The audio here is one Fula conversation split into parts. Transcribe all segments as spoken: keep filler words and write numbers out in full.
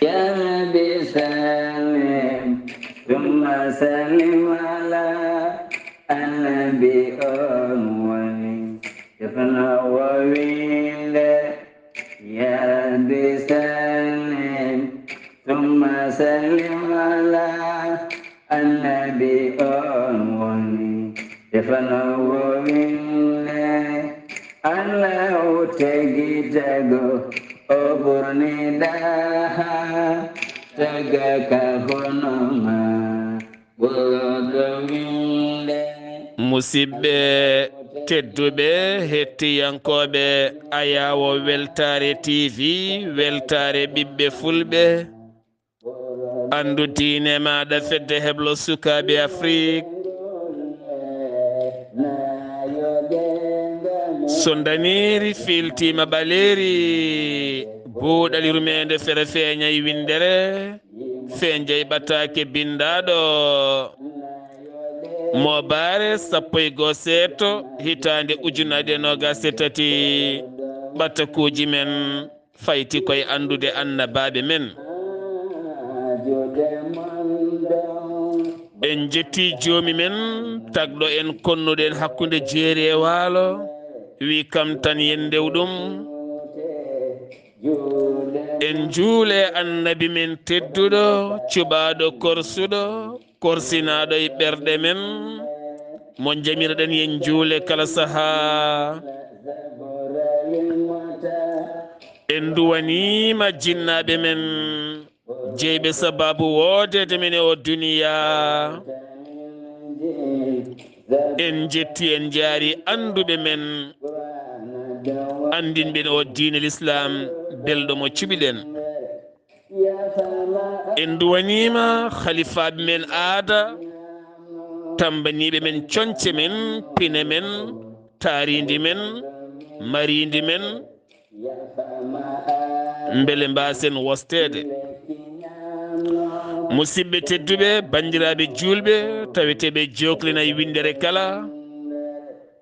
يا رب سلم ثم سلم على النبي أول. يفنى وويل. يا رب سلم ثم سلم على النبي أول. يفنى وويل. الله تجدد أبرني داها. تجاك هنما. Musidɓe tedduɓe, hettiyankooɓe Ayaawo Weltaare T V, Weltaare ɓiɓɓe Fulɓe, anndu diine maaɗa, fedde heblo sukaaɓe Afrik. So ndaneeri fiiltiima ɓaleeri, buuɗali rumeende fere feeñay winndere, feeñay ɓataake binndaaɗo. Moobaare sappo e goo seeto, hitaande ujunaaje noogaas e tati, ɓatakuuji men fayti koye anndude annabaaɓe men. En njettii Joomi men, tagɗo en, konnuɗo en hakkunde jeeri e waalo, wi kam tan yen ndew ɗum. En njuule Annabi men tedduɗo, cuɓaaɗo korsuɗo, korsinaaɗo e ɓerɗe men, mo njamirɗen yen njuule kala sahaa. En nduwaniima jinnaaɓe men, jeyɓe sabaabu woodeede men e o duniyaa. En njetti, en njaari annduɓe men, anndinɓe en o diine Lislaam, belɗo mo cuɓiɗen. En nduwaniima halifaaɓe men aada, tammbaniiɓe men coñce men, pine men, taariindi men, mariindi men, mbele mbaasen wosteede. Musidɓe tedduɓe, banndiraaɓe juulɓe, taweteeɓe jooklina e winndere kala,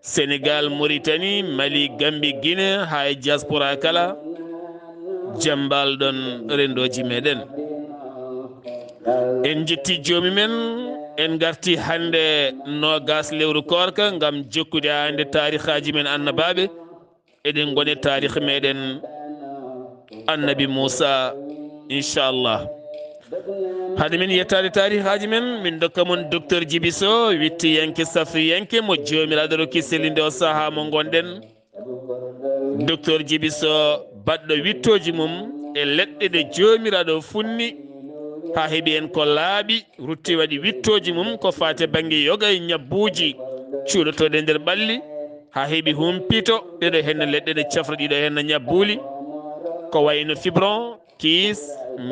Senegaal, Moritani, Mali, Gambi, Gine, haa e diaspora kala, jam mbaal-ɗon renndooji meɗen. En njetti Joomi men, en ngarti hannde noogaas lewru koorka ngam jokkude hannde taarihaaji men annabaaɓe. Eɗen ngoni taarih meɗen Annabi Muusa, inchallah. Hade min yettaade taarihaaji men, min ndokka mon Docteur Djiby Sow, wittiyanke, safriyanke mo Joomiraaɗo rokki sellinde o sahaa mo ngonɗen. Docteur Djiby Sow, baɗɗo wittooji mum e leɗɗe ɗe Joomiraaɗo funni, haa heɓi en ko laaɓi, rutti waɗi wittooji mum ko faati bannge yoga e ñabbuuji cuuɗotooɗe nder ɓalli, haa heɓi humpito ɗeɗo henna leɗɗe ɗe cafra ɗiɗo henna ñabbuuli, ko wayno fibron, kiis,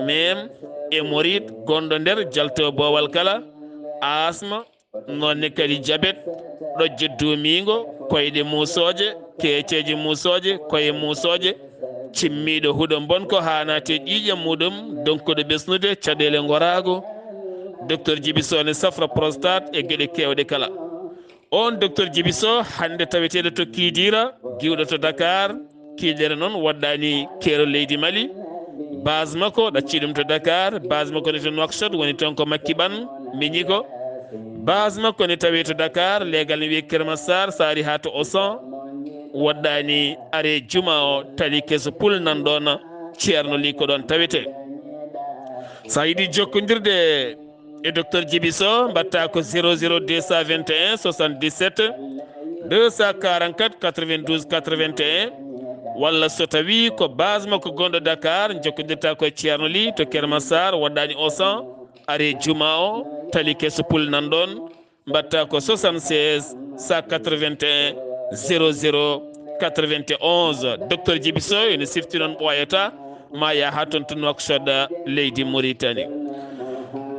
mem, hémorroïde gonɗo nder jalto boowal kala, asma, noonne kadi jabet, ɗojje duumiingo, koyɗe muusooje, keeceeje muusooje, koye muusooje, cimmiiɗo huɗo mbonko haa naati e ƴiiƴam muɗum, donkuɗo ɓesnude, caɗeele ngoraago. Docteur Djiby Sow ne safra prostate e geɗe keewɗe kala. On Docteur Djiby Sow, hannde taweteeɗo to Kidira, giwɗo to Dakar, Kidira noon woɗɗaani keerol leydi Mali. Base makko ɗacci ɗum to Dakar, base makko ne to Nouakchott, woni toon ko Makki Ɓan, miñi ko. Base makko ne tawee to Dakar, leegal ne wiyee Kër Massar, so ari haa to Auchan, woɗɗaani are juma o, tali keso pul nan ɗoon, Ceerno Ly ko ɗoon tawetee. So a yiɗi jokkondirde e Docteur Djiby Sow, mbaɗtaa ko zéro zéro deux cent vingt et un soixante-dix-sept deux cent quarante-quatre quatre-vingt-douze quatre-vingt et un, walla so tawii ko base makko gonɗo Dakar, njokkondirtaa ko e Ceerno Ly to Kër Massar, woɗɗaani Auchan, are juma o, tali keso pul nan ɗoon, mbaɗtaa ko soixante-seize cent quatre-vingt et un zéro zéro quatre-vingt-onze. Docteur Djiby Sow ene sifti noon ɓooyataa, ma yaha toon to Nouakchott, leydi Mauritanie.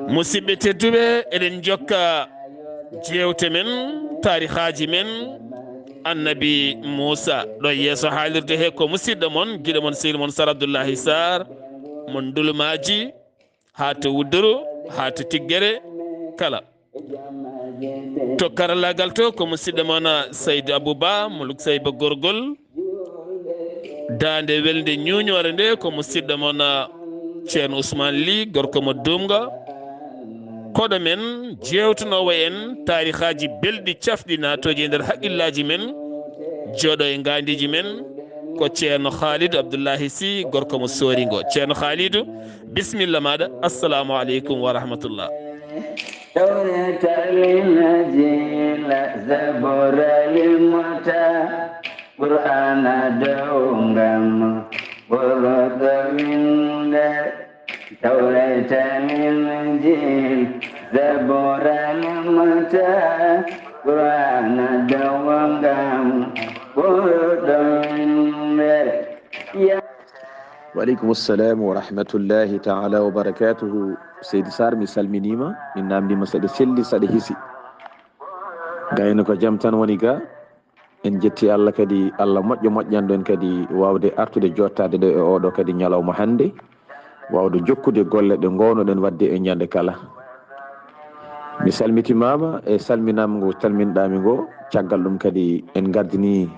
Musidɓe tedduɓe, eɗen njokka jeewte men, taarihaaji men, Annabi Muusa. Ɗo yeeso haalirde he ko musidɗo mon, giɗo mon, sehil mon Sar Abdullahi Sarr, mo Ndulmaaji, haa to Wudduru, haa to Tiggere kala. To karallaagal to ko musidɗo mon Saydu Abou Ba, Muluk Sayba Gorgol. Daande welnde ñuuñoore nde ko musidɗo mon Ceerno Ousmane Ly, gorko mo Dumga, koɗo men, jeewtanoowo en taarihaaji belɗi cafɗi naatooji e nder haqqillaaji men. Jooɗo e ngaandiiji men ko Ceerno Khalidou Abdoullahi Sy, gorko mo Sooringo. Ceerno Khalidou, bisimilla maaɗa. Assalamu aleykum wa rahmatullah. Tawreeta, Linjiila, Zabuura, Limta, Qur'aana dow ngam ɓurɗo winnde. Tawreeta, Linjiila, Zabuura, Limta, Qur'aana dow ngam ɓurɗo winnde. Ya- Wa aleykum salam wa rahmatullahi taala wa barakatuhu. Seydi Sarr, mi salminiima, mi naamndiima saɗa selli, saɗa hisi. Gayno ko jam tan woni ga. En jetti Allah kadi, Allah moƴƴo moƴƴanɗo en kadi waawde artude jottaade ɗo e oɗo kadi ñalawma hannde, waawde jokkude golle ɗe ngoonoɗen waɗde e ñande kala. Mi salmitimaama e salminaama ngo salminɗaami ngo. Caggal ɗum kadi en ngardini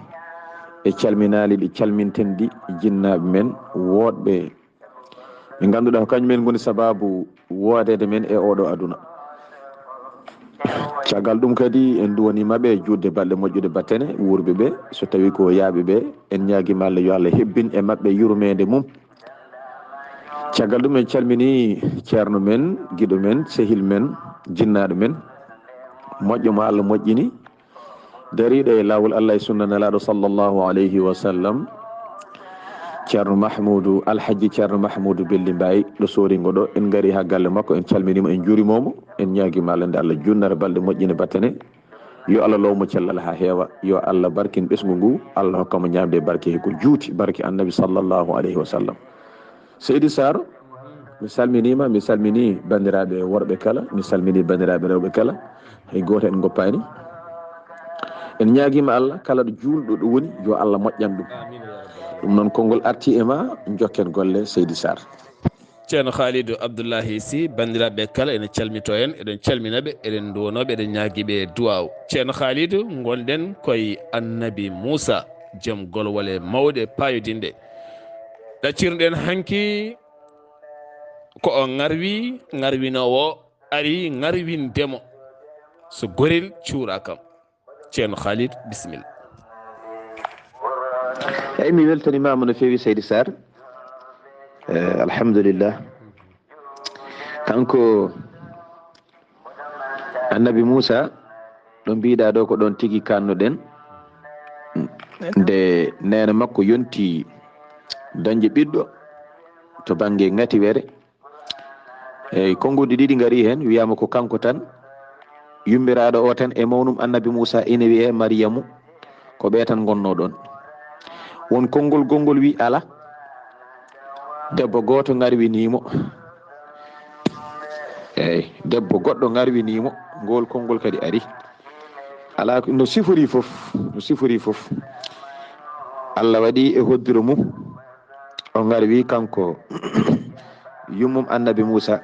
e calminaali ɗi calminten ɗi, jinnaaɓe men woɗɓe ɓe ngannduɗaa ko kañum en ngoni sabaabu woodeede men e oɗo aduna. Caggal ɗum kadi en duwaniima ɓe juutde balɗe moƴƴude battane, wuurɓe ɓe, so tawii ko yaaɓe ɓe, en ñaagiima Allah yo Allah hebbin e maɓɓe yurmeende mum. Caggal ɗum en calmini ceerno men, giɗo men, sehil men, jinnaaɗo men, moƴƴo mo Allah moƴƴini, dariiɗo e laawol Allah e sunna Nelaaɗo sallallahu alayhi wa sallam, Ceerno Mahmuudu, Alhaji Ceerno Mahmuudu Belli Mbaay, ɗo Sooringo ɗo. En ngari haa galle makko, en calminiima, en njuuriima mo, en ñaagiima Allah nde Allah junnara balɗe moƴƴine battane. Yo Allah loomo cellal haa heewa, yo Allah barkin ɓesngu ngu, Allah hokka mo ñaamde e barke he ko juuti, barke Annabi sallallahu alayhi wa sallam. Seydi Sarr, mi salminiima, mi salminii banndiraaɓe worɓe kala, mi salminii banndiraaɓe rewɓe kala, hay gooto en ngoppaani. En ñaagiima Allah, kala ɗo juulɗo ɗo woni, yo Allah moƴƴan ɗum. Ɗum noon, konngol arti e ma, njokken golle, Seydi Sarr. Ceerno Khalidou Abdoullahi Sy, banndiraaɓe kala, ene calmitoo en, eɗen calmina ɓe, eɗen nduwanoo ɓe, eɗen ñaagii ɓe duwaaw. Ceerno Khalidou, ngonɗen koye Annabi Muusa, jom golwole mawɗe paayodinɗe. Ɗaccirɗen hanki ko o ŋarwi, ŋarwinoowo ari ŋarwinde mo. So gorel cuuraa kam. Ceerno Khalid, bisimilla. Eyi, mi weltaniima mo no feewi, Seydi Sarr. Eh, alhamdulillah. Kanko Annabi Muusa, ɗo mbiɗa ɗo ko ɗoon tigi kannuɗen. Nde neene makko yonti dañde ɓiɗɗo to bannge ngatiwere. Eyi, konnguɗi ɗiɗi ngari heen, wiyaama ko kanko tan, yummiraaɗo o tan e mawnum Annabi Muusa ina wiyee Mariyamu, ko ɓe tan ngonnoo ɗoon. Won konngol gonngol wi alaa, debbo gooto ŋarwinii mo. Eyi, debbo goɗɗo ŋarwinii mo, ngool konngol kadi ari. Alaa ko, no sifori fof, no sifori fof. Allah waɗi e hoddiro mum, o ŋarwi kanko yummum Annabi Muusa.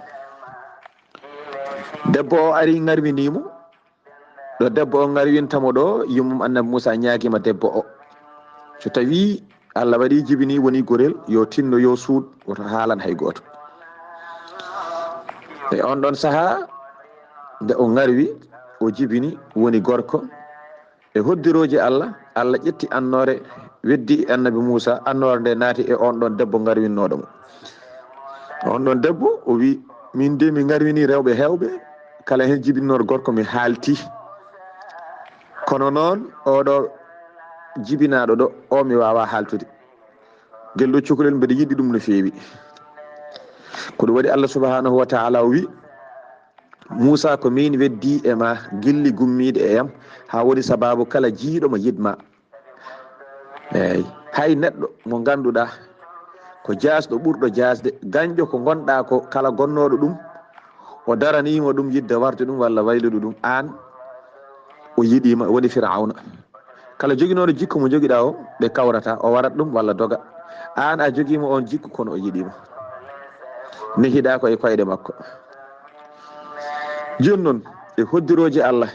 Debbo o ari ŋarwinii mo, ɗo debbo o ŋarwinta mo ɗo, yummum Annabi Muusa ñaagiima debbo o. So tawii Allah waɗi jibini woni gorel, yo tinno, yo suuɗ, woto haalan hay gooto. E on ɗon sahaa, nde o ŋarwi, o jibini, woni gorko. E hoddirooji Allah, Allah ƴetti annoore, weddi e Annabi Muusa, annoore nde naati e on ɗon debbo ŋarwinnooɗo mo. On ɗon debbo, o wi, "Min de mi ŋarwini rewɓe heewɓe, kala heen jibinnooɗo gorko mi haalti. Kono noon, oɗo jibinaaɗo ɗo, o mi waawaa haaltude. Ngel ɗo cukalel mbeɗa yiɗi ɗum no feewi." Ko ɗum waɗi Allah subhanahu wa ta'ala o wi, "Muusa, ko miin weddi e ma gilli gummiiɗe e am, haa woni sabaabu kala jiiɗo ma yiɗ ma." Eey, hay neɗɗo mo ngannduɗaa ko jaasɗo ɓurɗo jaasde, gañjo ko ngonɗaa ko, kala gonnooɗo ɗum, o daraniima ɗum yiɗde warde ɗum walla waylude ɗum, aan o yiɗiima, woni Firawna. Kala joginooɗo jikku mo jogiɗaa o, ɓe kawrata, o warat ɗum walla doga. Aan a jogiima on jikku, kono o yiɗiima. Nehiɗaa ko e koyɗe makko. Jooni noon, e hoddirooji Allah,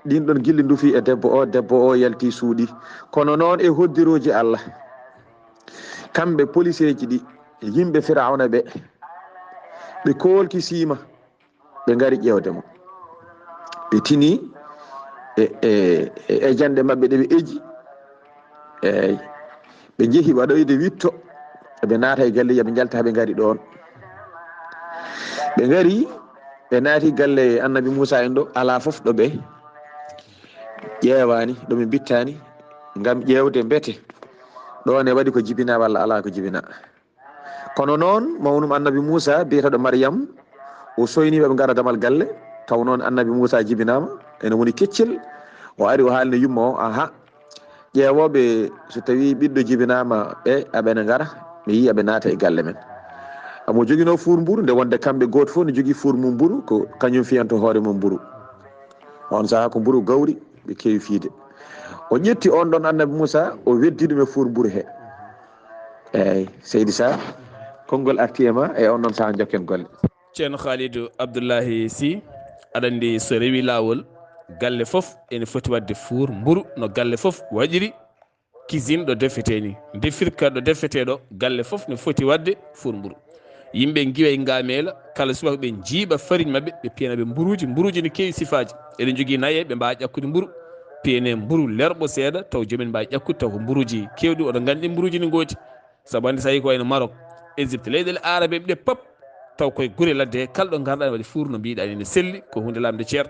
ɗin ɗon gilli ndufi e debbo o, debbo o yalti suuɗi. Kono noon e hoddirooji Allah, kamɓe poliseeji ɗi, yimɓe Firawna ɓe, Ɓe koolki siima, ɓe ngari ƴeewde mo. Ɓe tini e, e, e, e janɗe maɓɓe ɗe ɓe eji. Eey. Ɓe njehi waɗoyde witto, ɓe naata e galleeji, ɓe njalta, ɓe ngari ɗoon. Ɓe ngari, ɓe naati galle Annabi Muusaa en ɗo, alaa fof ɗo ɓe ƴeewaani, ɗo ɓe mbittaani, ngam ƴeewde mbete ɗoon e waɗi ko jibinaa walla alaa ko jibinaa. Kono noon, mawnum Annabi Muusaa, biyeteeɗo Mariyam, o soyni ɓe, ɓe ngara damal galle, taw noon Annabi Muusaa jibinaama, ene woni keccel, o ari, o haalni yumma o, aha, ƴeewooɓe, so tawii ɓiɗɗo jibinaama ɓe, aɓe ne ngara, mi yii aɓe naata e galle men. Omo joginoo fuur mburu, nde wonde kamɓe gooto fof ne jogii fuur mum mburu, ko kañum fiyanta hoore mum mburu. On sahaa ko mburu gawri ɓe keewi fiyde. O ƴetti on ɗon Annabi Muusaa, o weddi ɗum e fuur mburu he. Eey, Seydi Saar, konngol arti e ma e on ɗon sahaa, njokken golle. Ceerno Khalidou Abdoulahi Sy, aɗa anndi so rewi laawol, galle fof ene foti waɗde fuur mburu no galle fof waɗiri, cuisine ɗo defetee ni, defirka ɗo defetee ɗo, galle fof ne foti waɗde fuur mburu. Yimɓe ngiwa e ngaameela, kala subaka ɓe njiiɓa farine maɓɓe, ɓe piyana ɓe mburuuji, mburuuji ne keewi sifaaji. Eɗen njogii naye, ɓe mbaawa ƴakkude mburu, piyane mburu lerɓo seeɗa, taw joomen mbaawi ƴakkude, taw ko mburuuji keewɗi, oɗon nganndi mburuuji ne ngooti. Sabu hannde so a yii ko wayno Maroc, Égypte, leyɗeele aarabeeɓe ɗe pop, taw koye gure ladde he, kala ɗo ngarɗaa ene waɗi fuur no mbiiɗaa ni, ne selli, ko huunde lamnde ceer.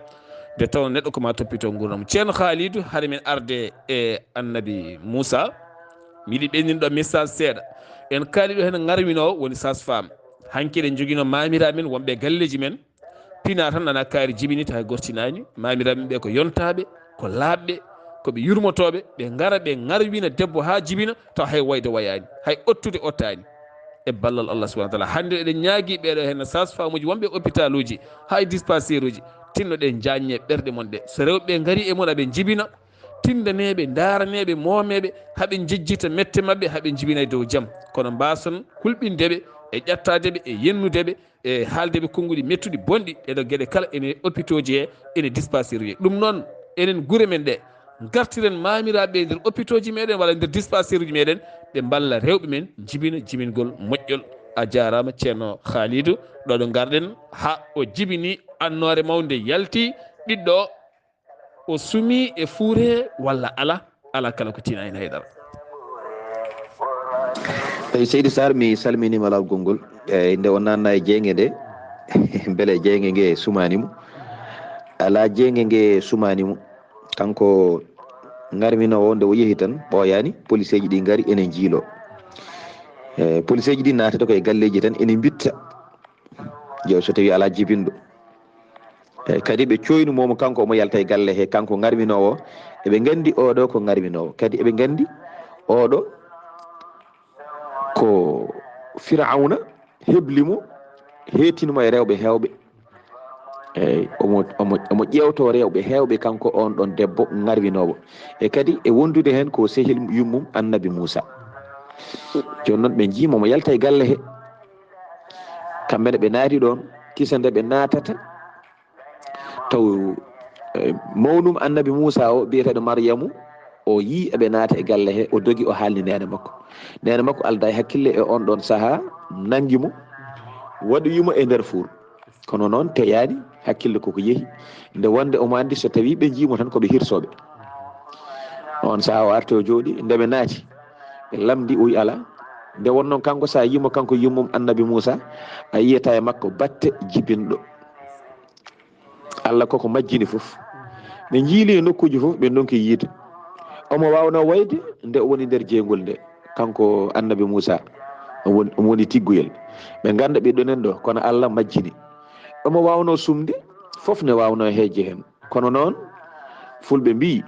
Nde tawnoo neɗɗo ko maa toppitoo nguurndam mum. Ceerno Khalidou, hade men arde e Annabi Muusaa, mi yiɗi ɓeyndinde ɗo message seeɗa. En kaali ɗo heen ŋarwinoowo woni sage-femme. Hanki eɗen njoginoo maamiraaɓe men wonɓe e galleeji men, pinaa tan nana kaari jibini taw hay gooto tinaani. Maamiraaɓe men ɓe ko yontaaɓe, ko laaɓɓe, ko ɓe yurmotooɓe, ɓe ngara ɓe ŋarwina debbo haa jibina taw hay wayde wayaani, hay ottude ottaani. E ballal Allah subhanahu wa taala. Hannde eɗen ñaagii ɓeeɗo heen sage-femme uji wonɓe e hôpital uji, haa e dispensaire uji, tinno ɗe njaaññe ɓerɗe mon ɗe. So rewɓe ɓe ngarii e mon aɓe njibina, tinndaneeɓe, ndaaraneeɓe, moomeeɓe, haa ɓe njejjita mette maɓɓe, haa ɓe njibina e dow jam. Kono mbaason hulɓinde ɓe e ƴattaade ɓe e yennude ɓe e haalde ɓe konnguɗi mettuɗi bonɗi. Ɗeeɗo geɗe kala ene hôpitaux ji he, ene dispensaire uji. Ɗum noon, enen gure men ɗe, ngartiren maamiraaɓe e nder hôpitaux ji meɗen walla e nder dispensaire uji meɗen, ɓe mballa rewɓe men njibina jibingol moƴƴol. A jaaraama Ceerno Khalidou, ɗo ɗo ngarɗen haa o jibini, annoore mawnde yalti, ɓiɗɗo o sumii e fuur he walla alaa? Alaa kala ko tiinaa heen hay dara. Eyi, Seydi Saar, mi salminiima laawol konngol. Eyi, nde o naatnaa e jeynge nde, mbele jeynge nge sumaani mo? Alaa, jeynge nge sumaani mo. Kanko ŋarwinoowo o, nde o yehi tan, ɓooyaani, poliseeji ɗi ngari, ene njiiloo. Eyi, poliseeji ɗi naatata ko e galleeji tan, ene mbitta. Yo, so tawii alaa jibinɗo. Eyi, kadi ɓe cooynu mo, kanko omo yalta e galle he, kanko ŋarwinoowo. Eɓe nganndi oɗo ko ŋarwinoowo. Kadi eɓe nganndi oɗo ko Firawna hebli mo, heetini mo e rewɓe heewɓe. Eyi, omo, omo, omo ƴeewtoo rewɓe heewɓe, kanko oon ɗoon debbo ŋarwinoowo. E kadi e wondude heen ko sehil yummum Annabi Muusaa. Jooni noon ɓe njii mo, omo yalta e galle he. Kamɓe ne ɓe naati ɗoon, kisa nde ɓe naatata, taw, eh, mawnum Annabi Muusaa o, biyeteeɗo Maryamu, o yii eɓe naata e galle he, o dogi, o haalni neene makko. Neene makko aldaa e hakkille e oon ɗoon sahaa, nanngi mo, waɗoyi mo e nder fuur. Kono noon teyaani hakkille koko yehi, nde wonde omo anndi so tawii ɓe njii mo tan ko ɓe hirsooɓe. Oon sahaa o arti o jooɗi, nde ɓe naati, ɓe lamndii, o wii alaa. Nde wonnoo kanko, so a yii mo, kanko yummum Annabi Muusaa, a yiyata e makko batte jibinɗo. Allah koko majjini fof. Ɓe njiili e nokkuuji fof, ɓe ndonki yiide. Omo waawnoo wayde nde o woni nder jeyngol nde, kanko Annabi Muusaa, omo woni, omo woni tigguyel. Ɓe ngannda ɓiɗɗo nan ɗo, kono Allah majjini. Omo waawnoo sumde, fof ne waawnoo heejde heen. Kono noon, fulɓe mbii,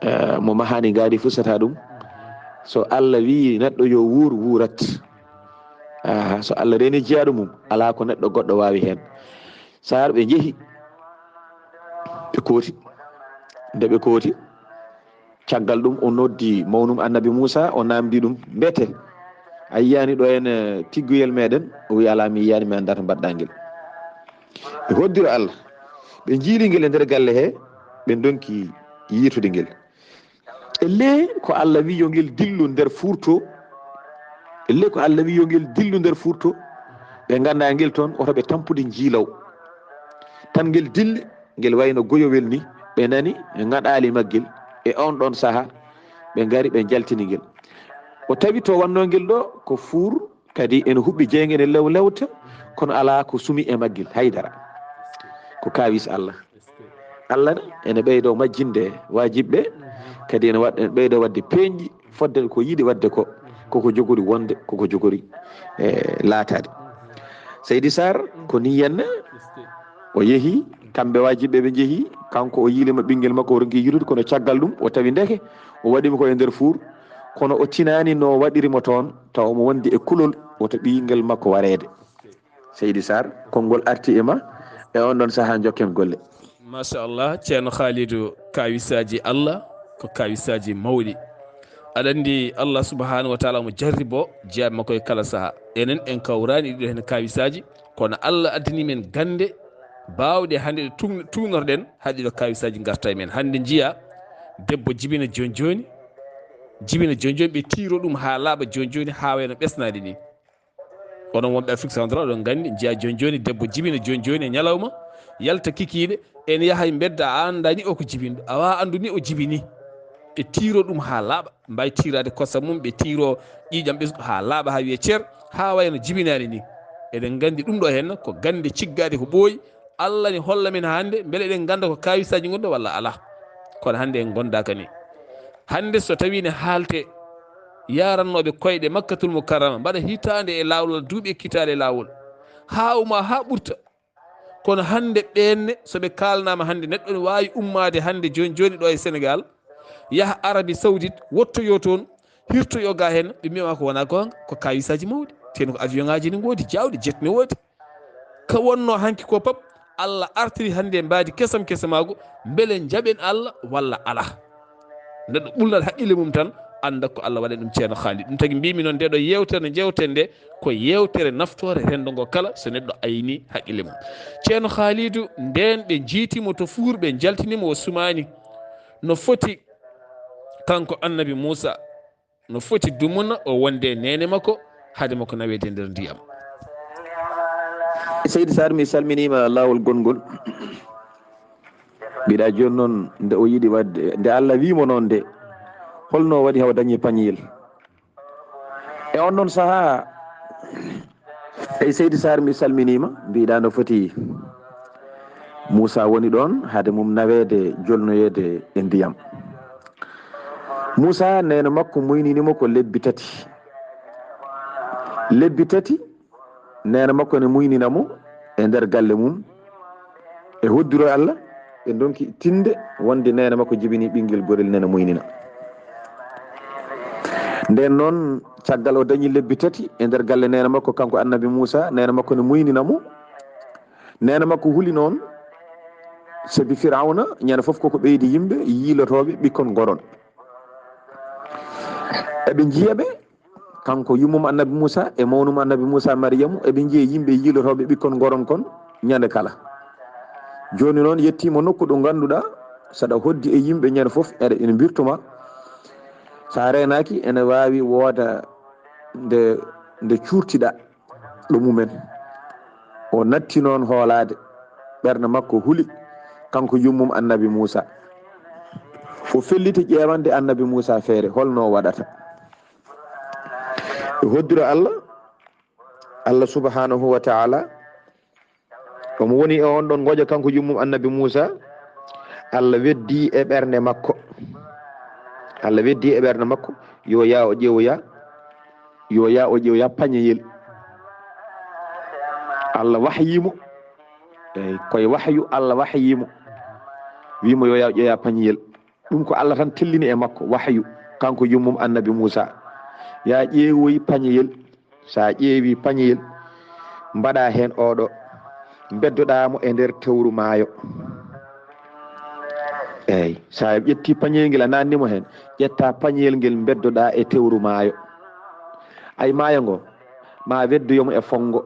eh, mo mahaani ngaari fusataa ɗum. So Allah wii neɗɗo yo wuur, wuurat. Aha, so Allah reeni jiyaaɗo mum, alaa ko neɗɗo goɗɗo waawi heen. Saar, ɓe njehi, ɓe kooti. Nde ɓe kooti, caggal ɗum o noddi mawnum Annabi Muusaa, o naamndii ɗum, mbete a yiyaani ɗo heen, eh, tigguyel meɗen? O wii alaa, mi yiyaani, mi anndaa to mbaɗɗaa ngel. Ɓe hoddiro Allah, ɓe njiili ngel e nder galle he, ɓe ndonki yiitude ngel. Ellee ko Allah wii yo ngel dillu nder fuur to. Ellee ko Allah wii yo ngel dillu nder fuur to. Ɓe nganndaa ngel toon, woto ɓe tampude njiilaw. Tan ngel dilli, ngel wayno goyowel ni. Ɓe nani ngaɗaali maggel. E oon ɗoon sahaa, ɓe ngari, ɓe njaltini ngel. O tawi to wannoo ngel ɗo ko fuur, kadi ene huɓɓi jeynge, ene lew lewta, kono alaa ko sumi e maggel, haydara. Ko kaawis Allah. Allah ne ene ɓeydo majjinde waajibɓe, kadi ene waɗ-, ene ɓeydo waɗde peeñɗi, fodde ko yiɗi waɗde ko, koko jogori wonde, koko jogori, e, laataade. Seydi Sarr, ko ni henne, o yehi, kamɓe waajibɓe ɓe njehi, kanko o yiilima ɓinngel makko, o ronki yiilude, kono caggal ɗum, o tawi ndeke, o waɗi mo ko e nder fuur, kono o tinaani no waɗiri mo toon, tawa omo wondi e kulol, woto ɓinngel makko wareede. Seydi Sarr, konngol arti e ma, e on ɗon sahaa njokken golle. Machallah, Ceerno Khalidou, kawisaaji Allah ko kawisaaji mawɗi. Aɗa anndi Allah subhanahu wa taala omo jarribo jeyaaɓe makko e kala sahaa. Enen en kawraani ɗiɗo heen kawisaaji, kono Allah addani men gannde baawɗe hannde ɗo tun-, tuugnorɗen, haɗi ɗo kawisaaji ngarta e men. Hannde njiya debbo jibina jooni jooni, jibina jooni jooni, ɓe tiiro ɗum haa laaɓa jooni jooni, haa wayno ɓesnaade ni. Onon wonɓe Afrique Centrale, oɗon nganndi, njiya jooni jooni, debbo jibina jooni jooni e ñalawma, yalta kikiiɗe, ene yaha e mbedda, a anndaa ni o ko jibinɗo, a waawaa anndu ni o jibini. Ɓe tiiro ɗum haa laaɓa, mbaawi tiiraade kosam mum, ɓe tiiro ƴiiƴam ɓesngu haa laaɓa, haa wiya cer, haa wayno jibinaani ni. Eɗen nganndi ɗum ɗo heen ko gannde ciggaaɗe ko ɓooyi, Allah ne holla men hannde, mbele eɗen ngannda ko kawisaaji ngonɗo walla alaa. Kono hannde en ngondaaka ni. Hannde so tawii ne haalte, yaarannooɓe koyɗe Makkatul Mukarrama, mbaɗa hitaande e laawol, duuɓi e kitaale e laawol, haa uma haa ɓurta. Kono hannde ɓeen ne, so ɓe kaalnaama hannde, neɗɗo ne waawi ummaade hannde jooni jooni ɗo e Senegaal, yaha Arabie Saoudite, wottoyoo toon, hirtoyoo ga heen, ɓe mbiya ma ko wonaa goonga, ko kawisaaji mawɗi. Teno ko avion ŋaaji ne ngoodi, jaawɗi, jet ne woodi. Ka wonnoo hanki ko pap, Allah artiri hannde e mbaadi kesam kesamaagu, mbele njaɓen Allah walla alaa. Neɗɗo ɓulnat haqqille mum tan, annda ko Allah waɗani ɗum, Ceerno Khalidou. Ɗum tagi mbimi noon, nde ɗo yeewtere nde njewten nde, ko yeewtere naftoore renndo ngo kala, so neɗɗo ayni haqqille mum. Ceerno Khalidou, ndeen ɓe njiiti mo to fuur, ɓe njaltini mo, o sumaani. No foti kanko Annabi Muusa, no foti dumuna o wonde e neene makko, hade makko naweede e nder ndiyam. Seydi Sarr, mi salminiima laawol gonngol. Mbiɗa jooni noon, nde o yiɗi waɗde, nde Allah wii mo noon nde, holno waɗi haw dañi pañiyel? E on ɗon sahaa, ey Seydi Sarr, mi salminiima, mbiɗa no foti Muusa woni ɗoon, hade mum naweede, jolnoyeede e ndiyam. Muusa, neene makko muynini mo ko lebbi tati. Lebbi tati, neene makko ne muynina mo e nder galle mum. E hoddiro Allah, ɓe ndonki tinde wonde neene makko jibini ɓinngel gorel, neene muynina. Nden noon, caggal o dañi lebbi tati e nder galle neene makko, kanko Annabi Muusa, neene makko ne muynina mo. Neene makko huli noon, sabi Firawna, ñande fof koko ɓeydi yimɓe yiilotooɓe ɓikkon goron. Eɓe njiya ɓe, kanko yummum Annabi Muusa e mawnum Annabi Muusa, Mariyamu, eɓe njiya yimɓe yiilotooɓe ɓikkon goron kon ñande kala. Jooni noon, yettiima nokku ɗo ngannduɗaa, saɗa hoddi e yimɓe ñande fof, eɗa, ene mbirtuma. So a reenaaki, ene waawi wooda nde, nde cuurtiɗaa ɗo mumen. O natti noon hoolaade, ɓernde makko huli, kanko yummum Annabi Muusa. O felliti ƴeewande Annabi Muusa feere, holno o waɗata? E hoddiro Allah, Allah subhanahu wa ta'ala, omo woni e on ɗon ngoƴa kanko yummum Annabi Muusa, Allah weddi e ɓernde makko. Allah weddi e ɓernde makko, yo yaa o ƴeewoya, yo yaa o ƴeewoya pañeyel. Allah wahyi mo, eyi, koye wahyu Allah wahyi mo, wii mo yo yaa o ƴeewoya pañeyel. Ɗum ko Allah tan tellini e makko wahyu, kanko yummum Annabi Muusa. Yaa ƴeewoy pañeyel. So a ƴeewi pañeyel, mbaɗa heen oɗo, mbeddoɗaa mo e nder tewru maayo. Eey, so a ƴetti pañeyel ngel, a naatni mo heen, ƴetta pañeyel ngel, mbeddoɗaa e tewru maayo. Ay maayo ngo, ma weddoyo mo e fonngo.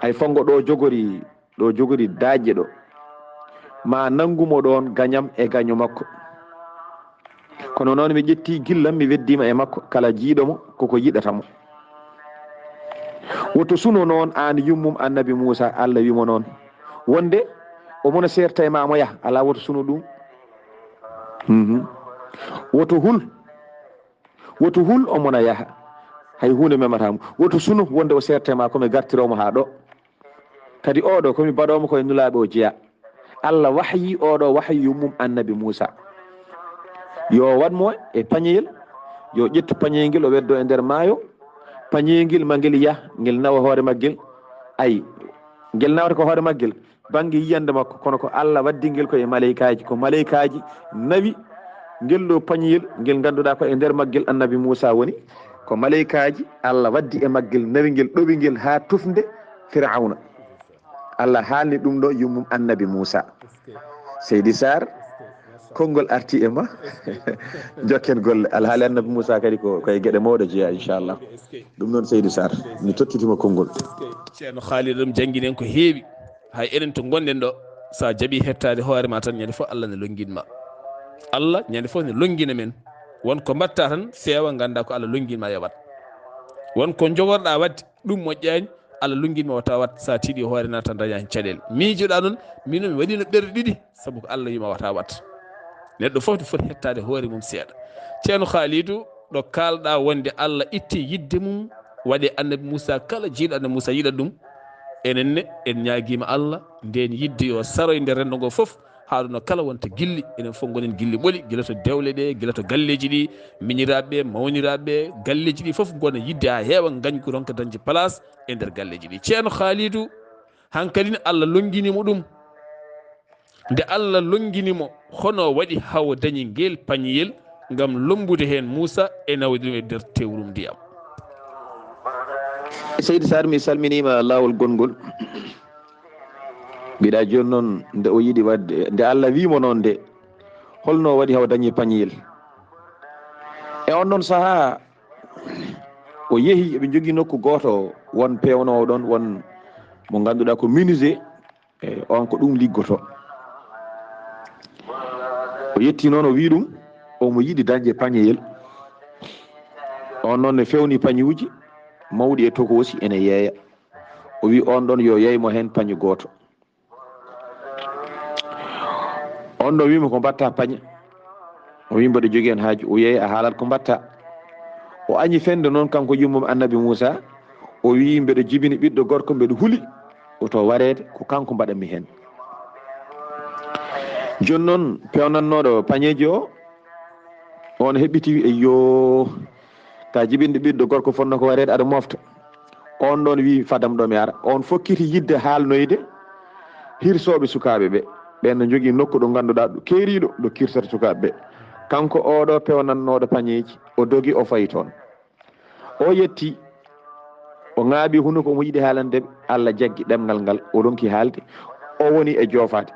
Ay fonngo ɗo jogori, ɗo jogori daƴƴe ɗo, ma nanngu mo ɗoon gañam e gaño makko. Kono noon mi ƴetti gillam, mi weddiima e makko, kala jiiɗo mo, koko yiɗata mo. Woto suno noon aan yummum annabi Muusa, Allah wiimo noon wonde omo no seerta e ma, omo yaha. Alaa, woto suno ɗum. Mhm. Woto hul. Woto hul, omo na yaha. Hay huunde memata mo. Woto suno wonde o seerta e ma, ko mi gartiroo mo haa ɗo. Kadi oɗo ko mi baɗoomo ko e nulaaɓe o jeyaa. Allah wahyi oɗo wahyi yummum annabi Muusa. Yo waɗ mo e pañeyel, yo ƴettu pañeyel ngel o weddo e nder maayo. Pañeyel ngel ma ngel yah, ngel nawa hoore maggel. Ay, ngel nawata ko hoore maggel, bannge yiyannde makko, kono ko Allah waddi ngel ko e maleykaaji. Ko maleykaaji nawi ngel ɗo pañeyel ngel ngannduɗaa ko e nder maggel annabi Muusa woni. Ko maleykaaji Allah waddi e maggel, nawi ngel, ɗowi ngel haa tufnde Firawna. Allah haalni ɗum ɗo yummum annabi Muusa. Seydi Sarr, konngol arti e ma. Jokken golle. Alhaali annabi Muusa kadi ko, ko e geɗe mawɗe jeyaa, inchallah. Ɗum noon, Seydi Sarr, mi tottitima konngol. Ceerno Khalid, ɗum jannginen ko heewi. Hay enen to ngonɗen ɗo, so a jaɓi hettaade hoore ma tan, ñande fof Allah ne lonngin ma. Allah ñande fof ne lonngina men. Won ko mbaɗta tan, feewa, ngannda ko Allah lonngin ma yo waɗ. Won ko jogorɗa waɗde, ɗum moƴƴaani, Allah lonngin ma wata waɗ, sa tiiɗi hoore na tan daña heen caɗeele. Miijoɗa noon, min noon mi waɗino ɓerɗe ɗiɗi, sabu ko Allah wiima wata waɗ. Neɗɗo fof ne foti hettaade hoore mum seeɗa. Ceerno Khalidou, ɗo kaalɗa wonde Allah itti yidde mum, waɗe annabi Muusa, kala jiiɗo annabi Muusa yiɗat ɗum. Enen ne, en ñaagiima Allah, ndeen yidde yo saroy nder renndo ngo fof, haa ɗo no kala wonta gilli, enen fof ngonen gilli ɓoli, gila to dewle ɗe, gila to galleeji ɗi, miñiraaɓe ɓe, mawniraaɓe ɓe, galleeji ɗi fof ngona yidde haa heewa, ngañgu ronka dañde place e nder galleeji ɗi. Ceerno Khalidou, hankadi ne Allah lonngini mo ɗum. Nde Allah lonngini mo, hono waɗi hawo dañi ngel pañiyel ngam lommbude heen Muusa e nawde ɗum e nder tewrum ndiyam? Seydi Sarr, mi salminiima laawol gonngol. Mbiɗa jooni noon, nde o yiɗi waɗde, nde Allah wii mo noon nde, holno waɗi hawo dañi pañiyel? E on noon sahaa, o yehi, eɓe njogii nokku gooto, won peewnoowo ɗoon, won mo ngannduɗaa ko menuisier, e on ko ɗum liggotoo. O yetti noon, o wii ɗum, omo yiɗi dañde pañeyel. On noon ne fewni pañuuji mawɗi e tokoosi ene yeeya. O wii on ɗoon yo yeey mo heen pañe gooto. On ɗo wiimo ko mbatta pañe. O wii mboɗo jogii heen haaju, o yeeyi a haalat ko mbatta. O añi fende noon kanko yummum annabi Muusa, o wii mbeɗo jibini ɓiɗɗo gorko, mbeɗo huli, o to wareede, ko kanko mbaɗanmi heen. Jooni noon peewnannooɗo pañeeji o, on heɓɓiti wi, "Eyyo, ka jibinde ɓiɗɗo gorko fotno ko wareede aɗa mofta." On ɗoon wii, "Fadam ɗo mi ara." On fokkiti yidde haalnoyde hirsooɓe sukaaɓe ɓe. Ɓeen no njogii nokku ɗo ngannduɗaa ɗo keeriiɗo ɗo kirsata sukaaɓe ɓe. Kanko oɗo peewnannooɗo pañeeji, o dogi o fayi toon. O yetti, o ŋaaɓi hunuko omo yiɗi haalande ɓe. Allah jaggi ɗemngal ngal, o ronki haalde. O woni e joofaade.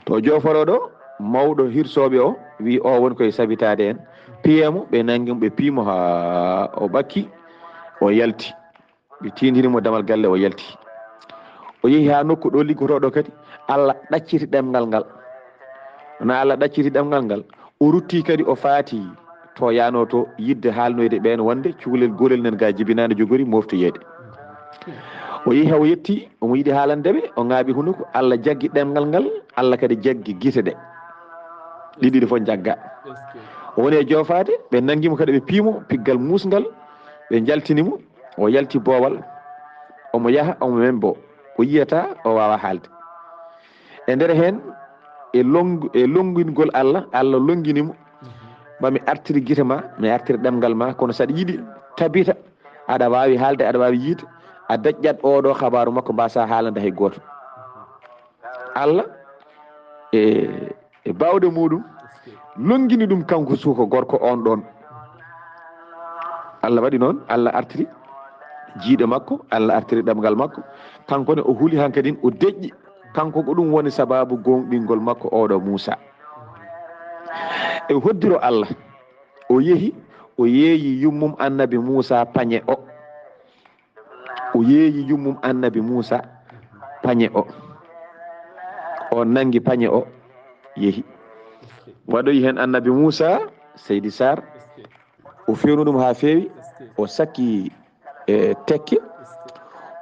To jooforoo ɗo, mawɗo hirsooɓe o wii o woni koye sabitaade en. Piyee mo, ɓe nanngi mo, ɓe pii mo haa o ɓakki, o yalti. Ɓe tiindini mo damal galle, o yalti. O yehi haa nokku ɗo liggotoo ɗo kadi, Allah ɗacciti ɗemngal ngal. Wona Allah ɗacciti ɗemngal ngal, o rutti kadi, o faati to yaanoo to yidde haalnoyde ɓeen wonde cukalel goorel nan ga jibinaande jogori moftoyeede. O yehi haa o yetti, omo yiɗi haalande ɓe, o ŋaaɓi hunuko, Allah jaggi ɗemngal ngal, Allah kadi jaggi gite ɗe. Ɗiɗi ɗi fof njagga. O woni e joofaade, ɓe nanngi mo kadi, ɓe pii mo piggal muusngal, ɓe njaltini mo, o yalti boowal, omo yaha, omo membo, o yiyata, o waawa haalde. E nder heen, e lonngu-, e lonngingol Allah, Allah lonngini mo, "Ma mi artiri gite ma, mi artiri ɗemngal ma, kono saɗa yiɗi tabita, aɗa waawi haalde, aɗa waawi yiyde, a daƴƴat oɗo xabaaru makko, mbaasa haalande hay gooto." Allah e, e baawde muɗum, lonngini ɗum kanko suuka gorko on ɗoon. Allah waɗi noon, Allah artiri jiiɗe makko, Allah artiri ɗemngal makko. Kanko ne o huli hankadin, o deƴƴi. Kanko ko ɗum woni sabaabu gooŋɗingol makko oɗo Muusa. E hoddiro Allah, o yehi, o yeeyi yummum annabi Muusa pañe o. O yeeyi yummum annabi Muusa pañe o. O nanngi pañe o, yehi. Waɗoyi heen annabi Muusa, Seydi Sarr, o fewnu ɗum haa feewi, o sakki e tekke,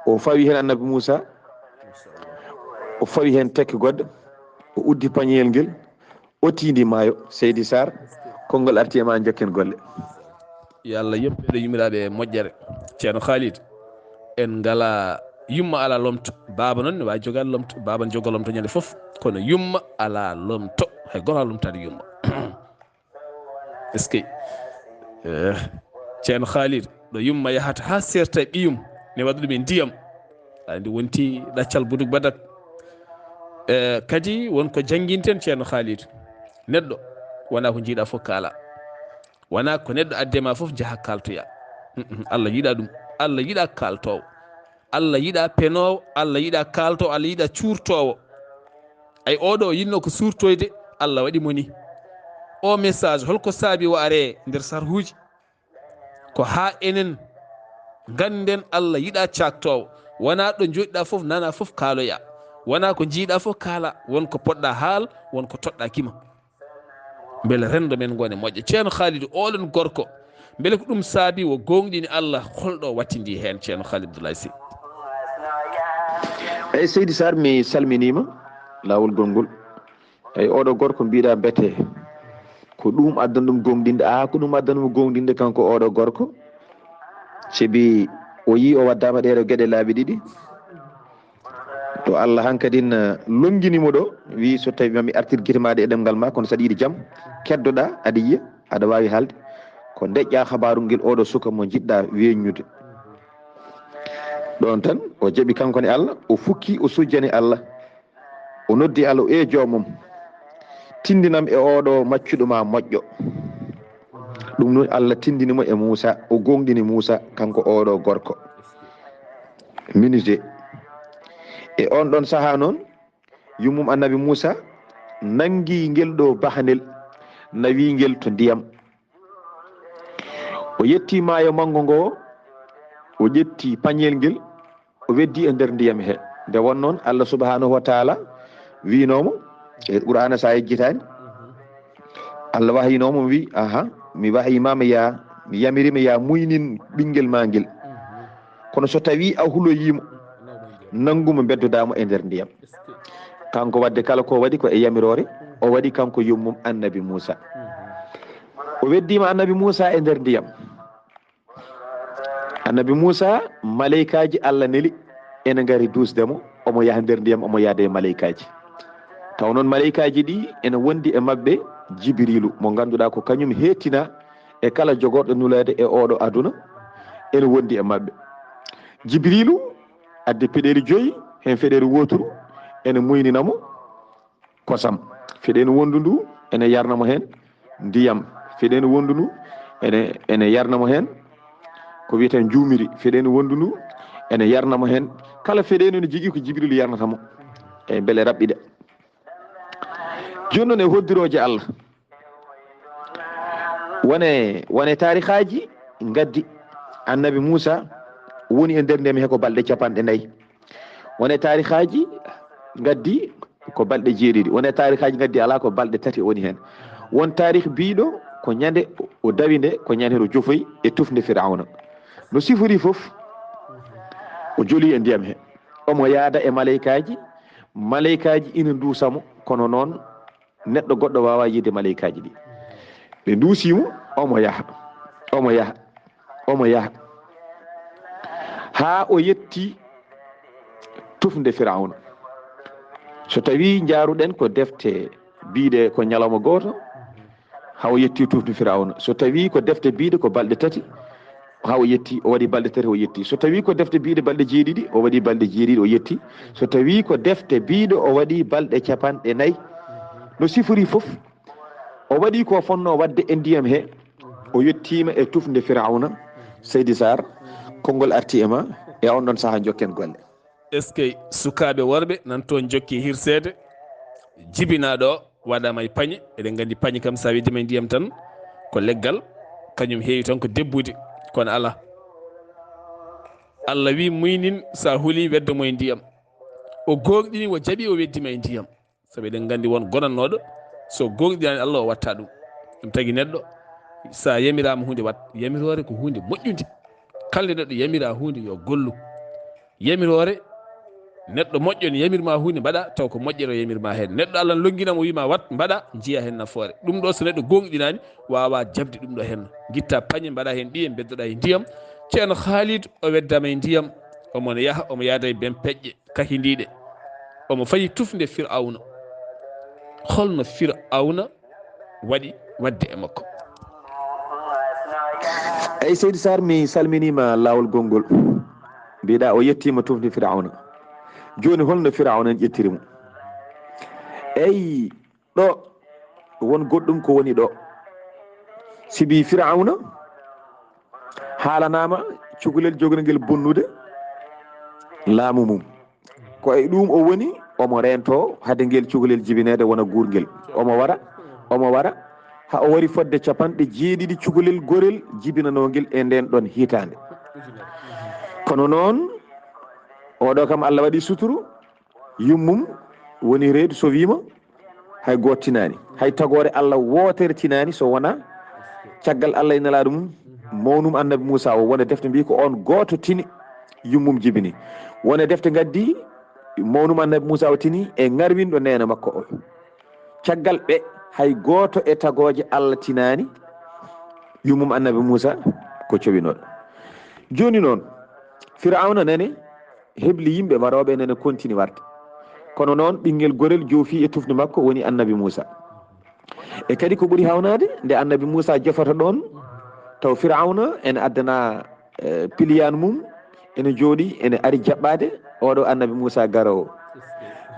o fawi heen annabi Muusa, o fawi heen tekke goɗɗe, o uddi pañeyel ngel, o tiindi maayo. Seydi Sarr, konngol arti e ma, njokken golle. Yo Allah yoɓ ɓeɗe yumiraaɓe e moƴƴere. Ceerno Khalid, en ngala yumma ala lomto, baaba noon ne waawi jogaade lomto, baaba ne jogo lomto ñande fof, kono yumma ala lomto, hay gooto ala lomtaade yumma. Est-ce que, eh, Ceerno Khalid, ɗo yumma yahata haa serta e ɓiyum, ne waɗa ɗum e ndiyam, aɗa anndi wonti ɗaccal buduk badak. Eh, kadi won ko jannginten, Ceerno Khalid, neɗɗo wonaa ko njiiɗa fof kaala, wonaa ko neɗɗo adde ma fof njaha kaaltoya. Mm, mm, Allah yiɗa ɗum. Allah yiɗa kaaltoowo, Allah yiɗa penoowo, Allah yiɗa kaaltoowo, Allah yiɗa cuurtoowo. Ay, oɗo yinno ko suurtoyde, Allah waɗi mo ni. O message, holko saabi o are nder sarhuuji? Ko haa enen ngannden Allah yiɗa caaktoowo. Wonaa ɗo njooɗiɗa fof, nana fof kaaloya. Wonaa ko njiiɗa fof kaala, won ko poɗɗa haal, won ko toɗɗa kima. Mbele renndo men ngone moƴƴo. Ceerno Khalid, oɗon gorko, mbele ko ɗum saabi o goongɗini Allah, holɗo wattindi heen, Ceerno Khalid Abdoulaye Sy? Eyi, Seydi Sarr, mi salminiima laawol gongol. Eyi, oɗo gorko mbiɗa mbete ko ɗum addani ɗum goongɗinde. Aa, ko ɗum addani mo goongɗinde kanko oɗo gorko. Cebi o yii o waddama ɗeɗo geɗe laabi ɗiɗi. To Allah hankadin, eh, longini mo ɗo, wi so tawi mami artir gite ma ɗe e ɗemngal ma, kono saɗa yiɗi jam, keddoɗa, aɗa yiya, aɗa wawi haalde. Ko deƴƴa habaru ngel oɗo suka mo jiɗɗa weññude. Ɗon tan, o jaɓi kanko ne Allah, o fukki, o sujjani Allah. O noddi Allah, o e joomum, tindinam e oɗo maccuɗo ma moƴƴo. Ɗum noon Allah tindini mo e Muusa, o goongɗini Muusa, kanko oɗo gorko. Minute. E on ɗon saha noon, yummum annabi Muusa nangi ngel ɗo bahanel, nawi ngel to ndiyam. O yetti maayo manngo ngo, o ƴetti pañel ngel, o weddi e nder ndiyam he. Nde won noon, Allah subhanahu wa taala wiinoomo e Qur'aana, so a yejjitaani, Allah wahyinoomo, wi, aha, mi wahyima, mi ya, mi yamirima ya muynin ɓinngel ma ngel. Kono so tawi a huloyiimo, nanngu mo, mbeddodaa mo e nder ndiyam. Kanko wadde kala ko waɗi ko e yamiroore, o waɗi kanko yummum annabi Muusa. O weddiima annabi Muusa e nder ndiyam. Annabi Muusa, maleykaaji Allah neli ene ngari duusde mo, omo yaha nder ndiyam, omo yahda e maleykaaji. Taw noon maleykaaji ɗi ene wondi e maɓɓe Jibriilu, mo ngannduɗaa ko kañum heettina e kala jogorɗo nuleede e oɗo aduna, ene wondi e maɓɓe. Jibriilu addi peɗeeli joyi, heen feɗeeli wooturu ene muynina mo kosam. Feɗeeli wondu ndu ene yarna mo heen ndiyam. Feɗeeli wondu ndu ene, ene yarna mo heen ko wiyeten njuumiri. Feɗeeli wondu ndu ene yarna mo heen. Kala feɗeeli no jogii ko Jibriilu yarnata mo. E mbele raɓɓiɗa. Jooni noon e hoddirooje Allah. Wone, wone taarikaaji ngaddi annabi Muusa woni e nder ndiyam he ko balɗe capanɗe nayi. Wone taarikaaji ngaddi ko balɗe jeeɗiɗi. Wone taarikaaji ngaddi alaa ko balɗe tati woni heen. Won taarikh biiɗo ko ñande o dawi nde, ko ñande o jofoyi e tufnde Firawna. No sifori fof, o joli e ndiyam he. Omo yaada e maleykaaji, maleykaaji ina nduusa mo, kono noon neɗɗo goɗɗo waawaa yiide maleykaaji ɗi. Ɓe nduusii mo, omo yaha, omo yaha, omo yaha, haa o yetti tufnde Firawna. So tawii njaaruɗen ko defte biiɗe ko ñalawma gooto, haa o yetti tufnde Firawna. So tawii ko defte biiɗe ko balɗe tati, haa o yetti, o waɗi balɗe tati, o yetti. So tawii ko defte biiɗe balɗe jeeɗiɗi, o waɗi balɗe jeeɗiɗi, o yetti. So tawii ko defte biiɗe o waɗi balɗe capanɗe nayi, no sifori fof, o waɗi ko fonnoo waɗde e ndiyam he, o yettiima e tufnde Firawna. Seydi Sarr, konngol arti e ma, e on ɗon sahaa njokken golle. Est-ce que sukaaɓe worɓe nan toon njokki hirseede? Jibinaa ɗo, waɗaama e pañe. Eɗen nganndi pañe kam, so a weddima e ndiyam tan, ko leggal, kañum heewi tan ko debbude, kono alaa. Allah wi, muynin, so a huli, weddo mo e ndiyam. O goongɗini, o jaɓi, o weddima e ndiyam. Sabu eɗen nganndi won gonannooɗo, so goongɗinaani Allah, o watta ɗum. Ɗum tagi neɗɗo, so a yamiraama huunde, wat yamiroore ko huunde moƴƴunde. Kala nde neɗɗo yamira huunde, yo gollu. Yamiroore, neɗɗo moƴƴo ne yamirma huunde, mbaɗa, taw ko moƴƴere o yamirma heen. Neɗɗo Allah ne lonngina mo, wiima wat, mbaɗa, njiya heen nafoore. Ɗum ɗo, so neɗɗo gooŋɗinaani, waawa jaɓde ɗum ɗo heen. Ngitta pañe, mbaɗa heen ɓiye, mbeddoɗa e ndiyam. Ceerno Khalid, o weddama e ndiyam, omo ne yaha, omo yaada e ben peƴƴe kahindiiɗe. Omo fayi tufnde Firawna. Holno Firawna waɗi waɗde e makko? Eyi, Seydi Sarr, mi salminiima laawol gonngol. Mbiɗa o yettiima tufnde Firawna. Jooni, holno Firawna en ƴettiri mo? Eyi, ɗo won goɗɗum ko woni ɗo. Sibi Firawna haalanaama cukalel jogorngel bonnude laamu mum. Ko e ɗum o woni, omo reento hade ngel cukalel jibineede wona guurngel. Omo wara, omo wara, haa o wari fodde capanɗe jeeɗiɗi cukalel gorel jibinanoongel e ndeen ɗoon hitaande. Kono noon, oɗo kam Allah waɗi suturu, yummum woni reedu sowiima, hay gooto tinaani. Hay tagoore Allah wootere tinaani so wonaa caggal Allah e Nelaaɗo mum, mawnum Annabi Muusa o. Won e defte mbiyi ko oon gooto tini, yummum jibini. Won e defte ngaddi mawnum Annabi Muusa o tini e ŋarwinɗo neene makko o. Caggal ɓe, hay gooto e tagooje Allah tinaani, yummum Annabi Muusa ko cowinooɗo. Jooni noon, Firawna nani hebli yimɓe warooɓe, nani kontini warde. Kono noon, ɓinngel gorel joofi e tufnde makko, woni Annabi Muusa. E kadi ko ɓuri hawnaade, nde Annabi Muusa jofata ɗoon, taw Firawna ene addana, eh, piliyaan mum, ene jooɗi, ene ari jaɓɓaade oɗo Annabi Muusa garoowo.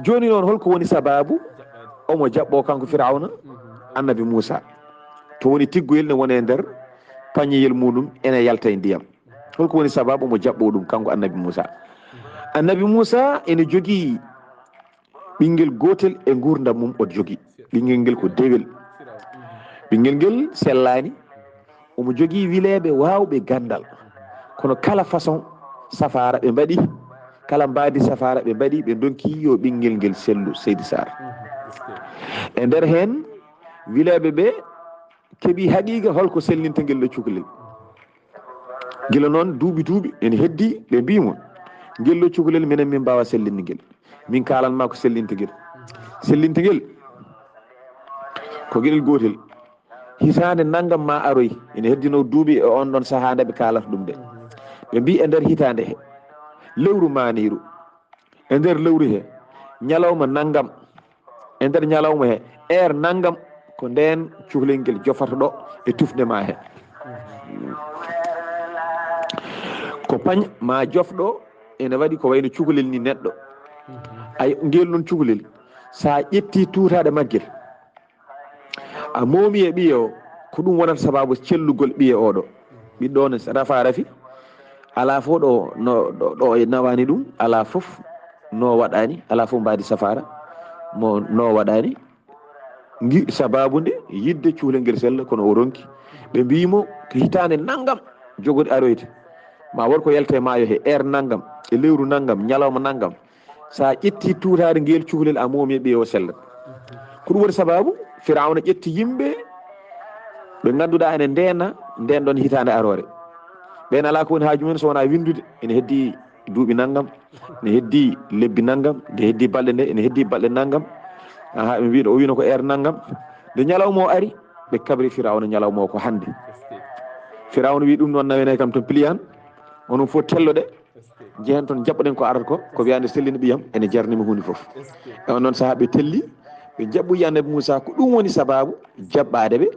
Jooni noon, holko woni sabaabu omo jaɓɓoo kanko Firawna Annabi Muusa? To woni tiggoyel ne woni e nder pañeyel muɗum, ene yalta e ndiyam. Holko woni sabaabu omo jaɓɓoo ɗum kanko Annabi Muusa? Annabi Muusa ene jogii ɓinngel gootel e nguurndam mum, o jogii ɓinngel ngel ko dewel. Ɓinngel ngel sellaani, omo jogii wileeɓe waawɓe ganndal. Kono kala façon safaara ɓe mbaɗi, kala mbaadi safaara ɓe mbaɗi, ɓe ndonki yo ɓinngel ngel sellu, Seydi Sarr. E nder heen, wileeɓe ɓe keɓi haqiiqa holko sellinta ngel ɗo cukalel. Gila noon, duuɓi, duuɓi ene heddi, ɓe mbii mo, ngel ɗo cukalel, minen min mbaawa sellinde ngel. Min kaalan ma ko sellinta ngel. Sellinta ngel ko geɗel gootel. Hitaande nanngam ma aroy, ene heddino duuɓi e oon ɗoon sahaa nde ɓe kaalata ɗum de. Ɓe mbii e nder hitaande he, lewru maaniiru, e nder lewru he, ñalawma nanngam, e nder ñalawma he, heure nanngam, ko ndeen cukalel ngel jofata ɗo e tufnde ma he. Ko pañ ma jof ɗo, ene waɗi ko wayno cukalel ni neɗɗo. Ay, ngel noon cukalel, so a ƴetti tuutaaɗe maggel, a moomi e ɓiye o, ko ɗum wonata sabaabu cellugol ɓiye oɗo. Ɓiɗɗo o ne rafa rafi, alaa fof ɗo, no, ɗo, ɗo e nawaani ɗum, alaa fof no waɗaani, alaa fof mbaadi safaara mo no waɗaani. Ngi-, sabaabu nde yiɗde cukalel ngel sella, kono o ronki. Ɓe mbii mo, ko hitaande nanngam jogori aroyde, ma won ko yalta e maayo he, heure nanngam, e lewru nanngam, ñalawma nanngam. So a ƴetti tuutaade ngel cukalel, a moomi e ɓiye o sellat. Ko ɗum woni sabaabu Firawna ƴetti yimɓe ɓe ngannduɗaa ene ndeena ndeen ɗoon hitaande aroore. Ɓeen alaa ko woni haaju mumen so wonaa winndude, ene heddii duuɓi nanngam, ene heddii lebbi nanngam, ene heddii balɗe nde, ene heddii balɗe nanngam. Aha, ɓe mbiɗo, o wiino ko heure nanngam. Nde ñalawma o ari, ɓe kabri Firawna ñalawma o ko hannde. Firawna wi ɗum noon nawenay kam toon piliyaan, onon fof telloɗe, njehen toon, njaɓɓoɗen ko arata ko, ko wiyaande sellina ɓiyam, ene jarnimi huunde fof. E on noon sahaa ɓe telli, ɓe njaɓɓoyi Annabi Muusa, ko ɗum woni sabaabu jaɓɓaade ɓe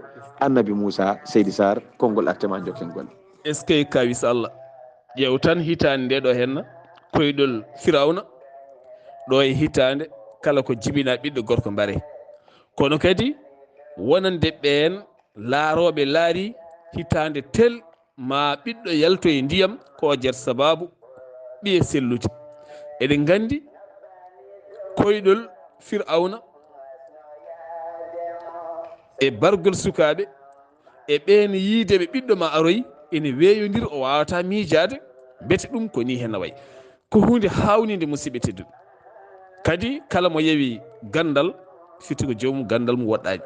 Annabi Muusa. Seydi Sarr, konngol artema, njokken golle. Est-ce que kawis Allah? Ƴeew tan hitaande nde ɗo henna, koyɗol Firawna, ɗo e hitaande, kala ko jibina ɓiɗɗo gorko mbare. Kono kadi wonande ɓeen laarooɓe laari hitaande tel ma ɓiɗɗo yalto e ndiyam, ko jet sabaabu ɓiye sellude. Eɗen nganndi koyɗol Firawna e bargol sukaaɓe e ɓeen yiideɓe ɓiɗɗo ma aroyi ene weeyondiri, o waawata miijaade, mbete ɗum ko ni hen na wayi. Ko huunde haawninde, musidɓe tedduɓe. Kadi kala mo yewi ganndal, firti ko joomum ganndal mum woɗɗaani.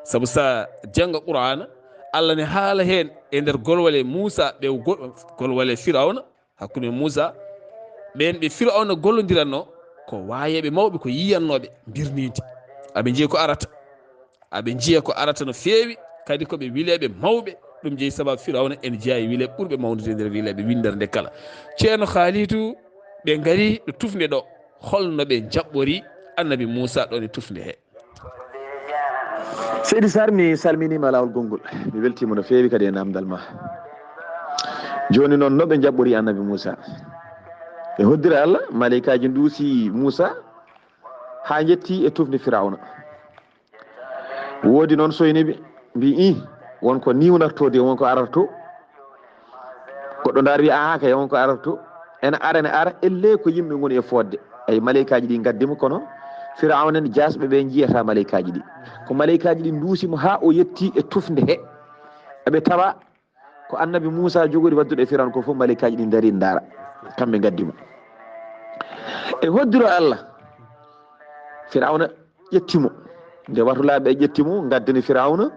Sabu sa jannga Qur'aana, Allah ne haala heen e nder golwale Muusa, ɓe go-, golwale Firawna, hakkunde Muusa, ɓeen ɓe Firawna gollondiranno, ko waayeeɓe mawɓe, ko yiyannooɓe mbirniindi. Aɓe njiya ko arata. Aɓe njiya ko arata no feewi, kadi ko ɓe wileeɓe mawɓe. Ɗum jeyi sababu Firawna ene jeyaa e wileeɓe ɓurɓe mawnude e nder wileeɓe winndere nde kala. Ceerno Haalidu, ɓe ngari ɗo tufnde ɗo, holno ɓe njaɓɓori Annabi Muusa ɗoon e tufnde he? Seydi Sarr, mi salminiima laawol gonngol. Mi weltiima no feewi kadi e naamndal ma. Jooni noon, no ɓe njaɓɓori Annabi Muusa? E hoddira Allah, maleykaaji nduusi Muusa haa njetti e tufnde Firawna. Woodi noon soyniiɓe mbii, "Ih, won ko niiwnartoo de, won ko arata to." Goɗɗo ndaar wi, "Aha, kay, won ko arata to." Ene ara, ene ara, ellee ko yimɓe ngoni e fodde. Ay, maleykaaji ɗi ngaddi mo, kono Firawna en jaasɓe ɓe njiyataa maleykaaji ɗi. Ko maleykaaji ɗi nduusi mo haa o yetti e tufnde he. Eɓe tawa ko Annabi Muusa jogori waddude e Firawna ko fof, maleykaaji ɗi ndarii ndaara. Kamɓe ngaddi mo. E hoddiro Allah, Firawna ƴetti mo. Nde watulaaɓe ƴetti mo, ngaddani Firawna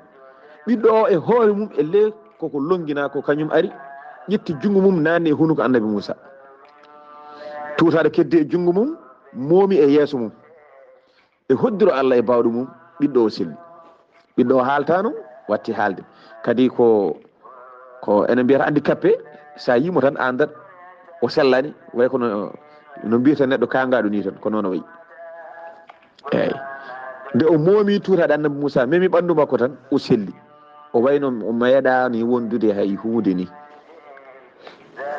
ɓiɗɗo o e hoore mum, ellee koko lonnginaa, ko kañum ari, ƴetti junngo mum, naanni e hunuko Annabi Muusa. Tuutaade keddi e junngo mum, moomi e yeeso mum. E hoddiro Allah e baawɗo mum, ɓiɗɗo o selli. Ɓiɗɗo o haaltaano, watti haalde. Kadi ko, ko enen mbiyata handicapé, so a yii mo tan, a anndat o sellaani, way kono no mbiyata neɗɗo kaangaaɗo nii tan, ko noon o wayi. Eeyi. Nde o moomi tuutaaɗe Annabi Muusa, memi ɓanndu makko tan, o selli. O wayno o meeɗaani wondude hay huunde nii.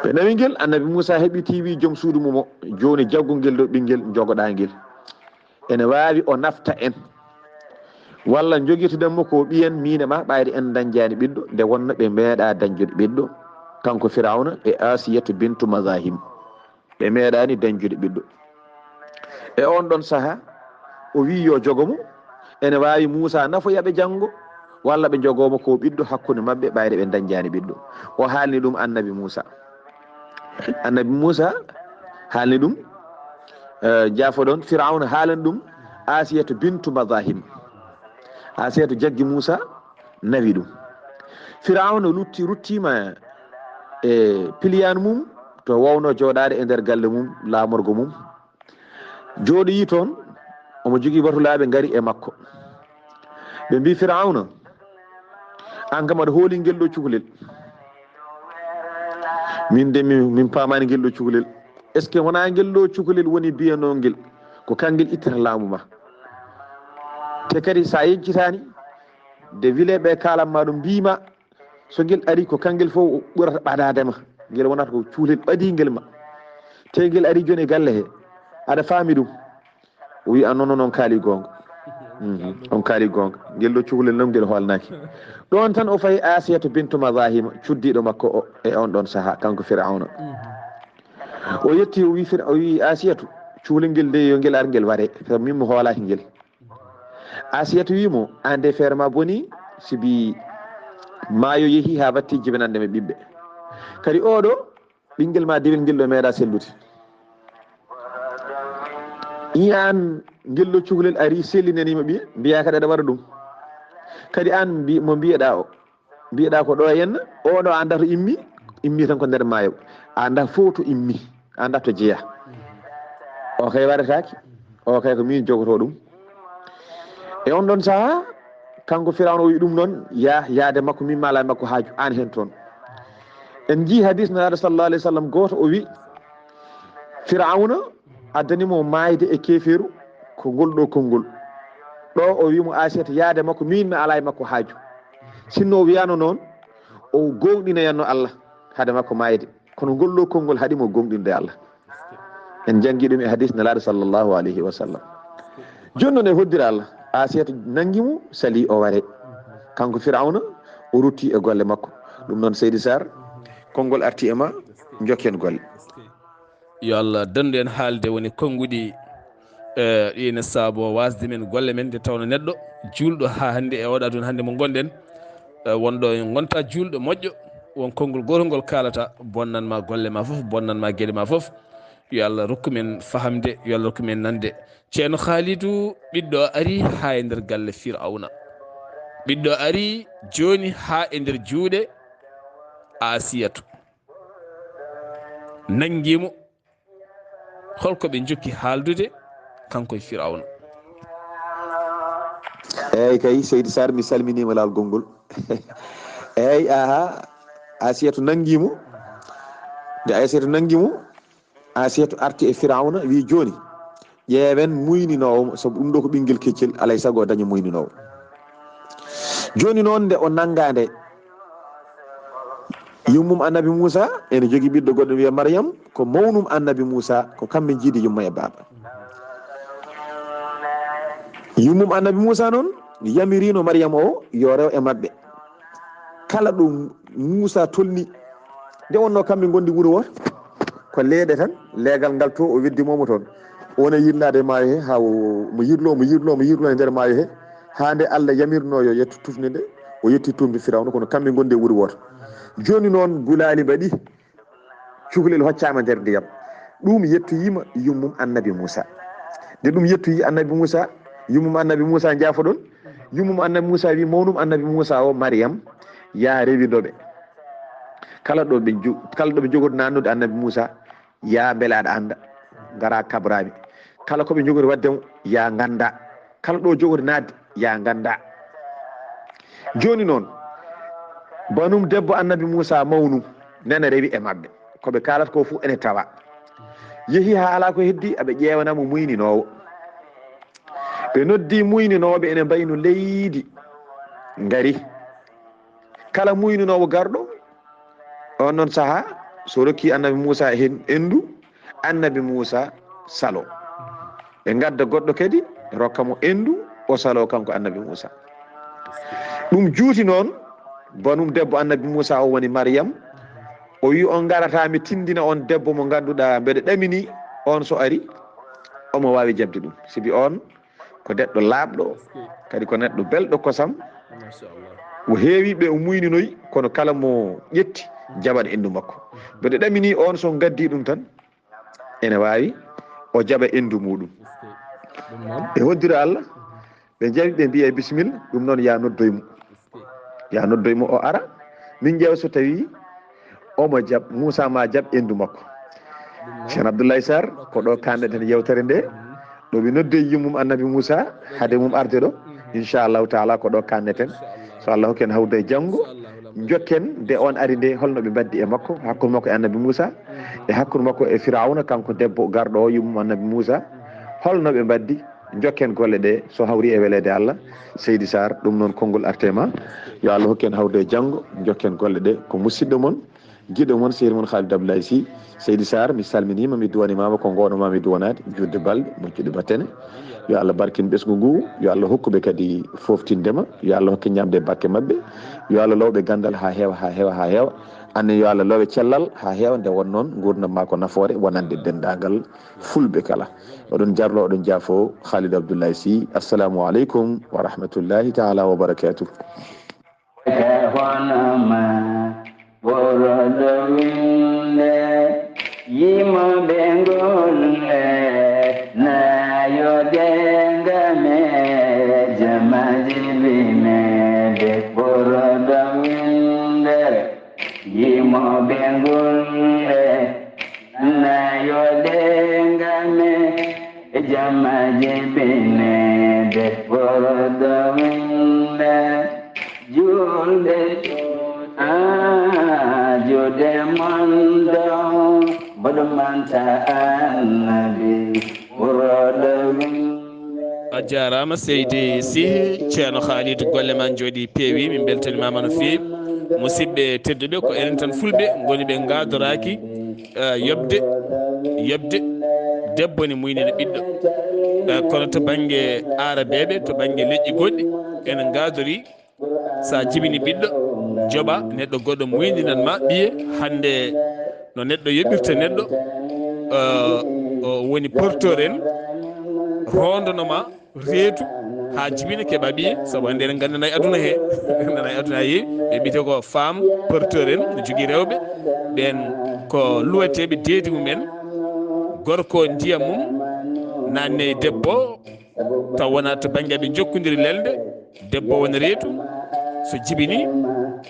Ɓe nawi ngel, Annabi Muusa heɓitii, wii joom suudu mum o, "Jooni jaggu ngel ɗo ɓinngel, njogoɗaa ngel. Ene waawi o nafta en. Walla njogitoɗen mo ko ɓiyen, miin e ma, ɓayde en ndañjaani ɓiɗɗo." Nde wonno ɓe meeɗaa dañjude ɓiɗɗo, kanko Firawna e Asiyatu bintu Mazahim. Ɓe meeɗaani dañjude ɓiɗɗo. E oon ɗoon sahaa, o wii yo jogo mo, ene waawi Muusa nafoya ɓe janngo, walla ɓe njogoo mo ko ɓiɗɗo hakkunde maɓɓe, ɓayde ɓe ndañjaani ɓiɗɗo. O haalni ɗum Annabi Muusa. Annabi Muusa haalni ɗum, eh, jaafoɗon, Firawna haalani ɗum Asiyatu bintu Mazahim. Asiyatu jaggi Muusa, nawi ɗum. Firawna lutti, ruttiima e piliyaan mum, to wowno jooɗaade e nder galle mum, laamorgo mum. Jooɗoyi toon, omo jogii batulaaɓe ngari e makko. Ɓe mbii Firawna, "Aan kam aɗa hooli ngel ɗo cukalel. Min de min, min paamaani ngel ɗo cukalel. Est-ce que wonaa ngel ɗo cukalel woni biyanoo ngel ko kangel ittata laamu ma? Te kadi so a yencitaani, de wileeɓe kaalan ma ɗum mbii ma, so ngel ari ko kangel fof ɓurata ɓadaade ma. Ngel wonata ko cukalel ɓadingel ma. Te ngel ari jooni e galle he. Aɗa faami ɗum?" O wi, "A, non, non, on kaali goonga. Mhm, on kaali goonga. Ngel ɗo cukalel noon ngel hoolnaaki." Ɗoon tan o fayi Asiyatu bintu Mazahima, cuddiiɗo makko o, e oon ɗoon sahaa, kanko Firawna. O yetti, o wi Fir-, o wi Asiyatu, "Cukalel ngel de, yo ngel ar ngel ware, sabu min mi hoolaaki ngel." Asiyatu wi mo, "Aan de feere ma boni, sibi maayo yehi haa watti jibinande ma ɓiɓɓe. Kadi oɗo ɓinngel ma dewel ngel ɗo meeɗa sellude. Ii aan ngel ɗo cukalel ari sellinaniima ɓiya, mbiyaa kadi aɗa waɗa ɗum. Kadi aan mbi-, mo mbiyeɗaa o, mbiyeɗaa ko ɗo e henna, oɗo a anndaa to immi, immi tan ko nder maayo. A anndaa fof to immi, a anndaa to jeyaa. O kay waɗataake, o kay ko min jogotoo ɗum." E on ɗon sahaa, kanko Firawna o wi ɗum noon, "Yaa, yaade makko, min mi alaa e makko haaju, aan heen toon." En njii hadis Nelaaɗo sallallahu alayhi wa sallam gooto, o wi, Firawna addani mo maayde e keefeeru ko ngol ɗo konngol. Ɗo o wi mo Asiyata yaade makko, min mi alaa e makko haaju. Sinno o wiyaano noon, o gooŋɗinoyanno Allah hade makko maayde. Kono ngol ɗo konngol haɗi mo gooŋɗinde Allah. En njanngi ɗum e hadis Nelaaɗo sallallahu alayhi wa sallam. Jooni noon e hoddira Allah, Asiyata nanngi mo, sali o ware. Kanko Firawna, o rutti e golle makko. Ɗum noon, Seydi Sarr, konngol arti e ma, njokken golle. Yo Allah dandu en haalde woni konnguɗi, eh, ɗi ene saabo wasde men golle men, nde tawno neɗɗo juulɗo haa hannde e oɗo aduna hannde mo ngonɗen, eh, wonɗo ngonta juulɗo moƴƴo, won konngol gootol ngol kaalata, bonnan ma golle ma fof, bonnan ma geɗe ma fof. Yo Allah rokku men fahamde, yo Allah rokku men nande. Ceerno Khalidou, ɓiɗɗo o ari haa e nder galle Firawna. Ɓiɗɗo ari jooni haa e nder juuɗe Asiyatu. Nanngi mo. Holko ɓe njokki haaldude kanko e Firawna? Eyyi kay, Seydi Sarr, mi salminiima laawol gonngol. Eyyi, aha, Asiyatu nanngi mo. Nde Asiyatu nanngi mo, Asiyatu arti e Firawna, wi: "Jooni, ƴeewen muyninoowo mo, sabu ɗum ɗo ko ɓinngel keccel, alay sago o daña muyninoowo." Jooni noon, nde o nanngaa nde, yummum Annabi Muusa ene jogii ɓiɗɗo goɗɗo wiyee Mariyam, ko mawnum Annabi Muusa, ko kamɓe njiidi yumma e baaba. Yummum Annabi Muusa noon yamiriino Mariyam o yo rew e maɓɓe. Kala ɗo Muusa tolni, nde wonnoo kamɓe ngondi wuro wooto, ko leeɗe tan, leegal ngal to o weddi mo toon. O wona yirlaade e maayo he, haa o, mo yirlo, mo yirlo, mo yirlo e nder maayo he, haa nde Allah yamirno yo yettu tufnde nde, o yetti tufnde Firawna, kono kamɓe ngondi e wuro wooto. Jooni noon gulaali mbaɗi, cukalel hoccaama nder ndiyam. Ɗum yettoyiima yummum Annabi Muusa. Nde ɗum yettoyi Annabi Muusa, yummum Annabi Muusa njaafoɗon. Yummum Annabi Muusa wi mawnum Annabi Muusa o, Mariyam, yaa rewindo ɓe. Kala ɗo ɓe jo-, kala ɗo ɓe njogori naannude Annabi Muusa, yaa mbelaaɗo annda, ngara kabraami. Kala ko ɓe njogori waɗde mo, yaa ngannda. Kala ɗo jogori naatde, yaa ngannda. Jooni noon, banum debbo Annabi Muusa mawnu, nana rewi e maɓɓe. Ko ɓe kaalata ko fof ene tawa. Yehi haa alaa ko heddi, aɓe ƴeewana mo muyninoowo. Ɓe noddi muyninooɓe ene mbayno leydi, ngari. Kala muyninoowo garɗo, on noon sahaa, so rokki Annabi Muusa heen enndu, Annabi Muusa salo. Ɓe ngadda goɗɗo kadi, rokka mo enndu, o salo kanko Annabi Muusa. Ɗum juuti noon, banum debbo Annabi Muusa o woni Mariyam. O wi: "On ngarata, mi tindina on debbo mo ngannduɗaa mbeɗa ɗamini, on so ari, omo waawi jaɓde ɗum." Sibi on ko neɗɗo laaɓɗo, kadi ko neɗɗo belɗo kosam. Machallah. O heewi ɓe o muyninoyi, kono kala mo ƴetti, jaɓan enndu makko. Mbeɗa ɗamini on so ngaddi ɗum tan, ene waawi o jaɓa enndu muɗum. Ɓe hoddira Allah, ɓe njawi, ɓe mbiya: "Bisimilla, ɗum noon yaa noddoy mo. Yaa noddoy mo, o ara. Min ƴeewa so tawi omo jaɓ, Muusa ma jaɓ enndu makko." Ceerno Abdoulaye Sarr, ko ɗo kaanɗen yewtere nde. Ɗo ɓe noddi e yummum Annabi Muusa, hade mum arde ɗo. Inchallahu taala, ko ɗo kaanɗen. So Allah hokki en hawrude e janngo, njokken nde on ari nde, holno ɓe mbaddi e makko, hakkunde makko e Annabi Muusa, e hakkunde makko e Firawna, kanko debbo garɗo o, yummum Annabi Muusa, holno ɓe mbaddi. Njokken golle ɗe, so hawri e weleede Allah. Seydi Sarr, ɗum noon konngol arte ma. Yo Allah hokku en hawrude e janngo, njokken golle ɗe. Ko musidɗo mon, giɗo mon, sehil mon Khalid Abdoulaye Sy. Seydi Sarr, mi salminiima, mi duwanimaama ko ngoɗo ma mi duwanaade, juutde balɗe, moƴƴude battane. Yo Allah barkin ɓesngu ngu, yo Allah hokku ɓe kadi foftinde ma, yo Allah hokke ñaamde e bakke maɓɓe. Yo Allah low ɓe ganndal haa heewa, haa heewa, haa heewa. Anne yo Allah lowe cellal haa heewa, nde won noon nguurndam ma ko nafoore wonande denndaangal fulɓe kala. Oɗon jarlo, oɗon jaafo. Khalid Abdoulaye Sy, assalamu aleykum wa rahmatullahi taala wa barakatuh. Ka hono ma ɓurɗo winde, yimoɓe golle, nayo dengame, jamaji binede ɓurɗo winde, yimoɓe golle, nayo dengame, jamaji binede ɓurɗo winde, julde, ah, juuɗe mon ɗo, mboɗo manta Annabi, ɓurɗo winde. A jaaraama, Seydi Sy. Ceerno Khalid, golle ma njooɗi, peewi, min mbeltanimaama no feewi. Musidɓe tedduɓe, ko enen tan fulɓe ngoni ɓe ngaadoraaki, eh, yoɓde, yoɓde debbo ne muynina ɓiɗɗo. Eh, kono to bannge aarabeeɓe, to bannge leƴƴi goɗɗi, ene ngaadorii, so a jibini ɓiɗɗo, joɓa neɗɗo goɗɗo muyninan ma ɓiye. Hannde no neɗɗo yoɓirta neɗɗo, eh, o woni porteur en, roondono ma reedu haa jibina keɓa ɓiye, sabu hannde eɗen nganndi nana e aduna he, nana e aduna he, ɓe mbiyetee ko femme porteur en, no jogii rewɓe, ɓeen ko luweteeɓe deedi mum en, gorko ndiyam mum, naanne e debbo, taw wonaa to bannge ɓe njokkondiri lelde, debbo wona reedu, So jibini,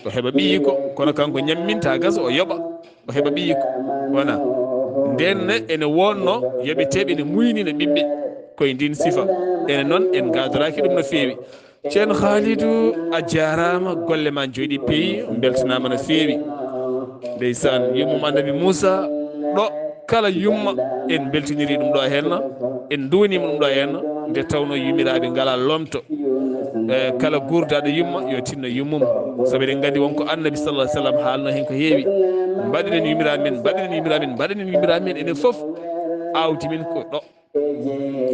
o heɓa ɓiyiiko, kono kanko ñamminta gaso, o yoɓa, o heɓa ɓiyiiko. Wona. Nden ne, ene wonno yoɓeteeɓe ne muynina ɓiɓɓe koye ndin sifa. Ene noon, en ngadoraaki ɗum no feewi. Ceerno Khalidou, a jaaraama, golle ma njooɗi peewi, on mbeltanaama no feewi. Ndeysaan, yummum Annabi Muusa, ɗo kala yumma, en mbeltiniri ɗum ɗo henna, en nduwaniima ɗum ɗo henna, nde tawno yumiraaɓe ngala lomto. E, kala guurdaɗo yumma, yo tinno yummum. Sabu eɗen nganndi wonko Annabi sallallahu alaihi wasallam haalno heen ko heewi. Mbaɗinen yumiraaɓe men, mbaɗinen yumiraaɓe men, mbaɗinen yumiraaɓe men, enen fof awdi men ko ɗo.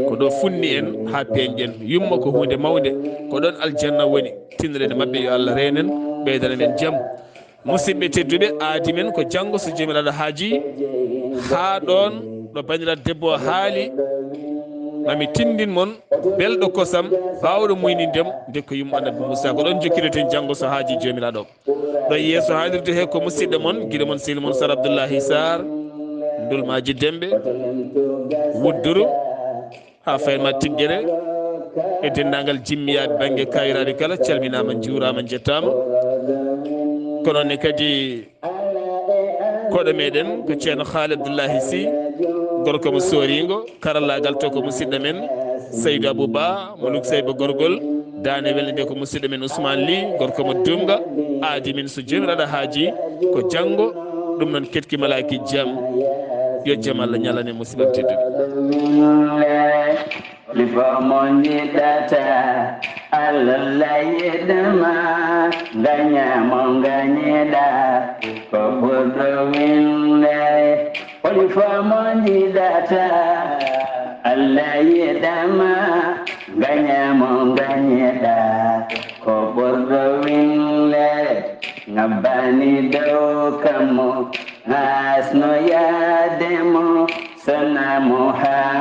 Ko ɗo funni en haa peeñɗen. Yumma ko huunde mawnde, ko ɗon aljanna woni. Tinnoɗen e maɓɓe, yo Allah reenen, ɓeydana men jam. Musidɓe tedduɓe, aadi men ko janngo, so Joomiraaɗo haaji, haa ɗoon ɗo banndiraaɗo debbo o haali, mami tinndin mon belɗo kosam, baawɗo muyninde mo, nde ko yumma Annabi Muusa. Ko ɗoon jokkireten janngo, so haaji Joomiraaɗo. Ɗo yeeso haalirde he ko musidɗo mon, giɗo mon, sehil mon, Sar Abdullahi Sarr, Ndulmaaji Dembe, Wudduru, haa Fayma Tiggere, e denndaangal jimmiyaaɓe bannge kayiraaɓe kala, calminaama, njuuraama, njettaama. Kono ne kadi koɗo meɗen ko ceerno Haali Abdullahi Sy, gorko mo Sooringo, karallaagal to ko musidɗo men Seydou Abou Ba, mo Luk Seyba Gorgol, daane welde nde ko musidɗo men Ousmane Ly, gorko mo Dumga, aadi min so Joomiraaɗo haaji ko janngo, ɗum noon ketki malaaki jam, yo jam Allah ñalane musidɓe tedduɓe. Lifo mo jiɗata, Allah yeɗama, gaña mo gañeɗa, ko ɓurɗo winde. Lifo mo jiɗata, Allah yeɗama, gaña mo gañeɗa, ko ɓurɗo winde. Ngabbani dow kammo, hasno yaade mo, sona mo ha.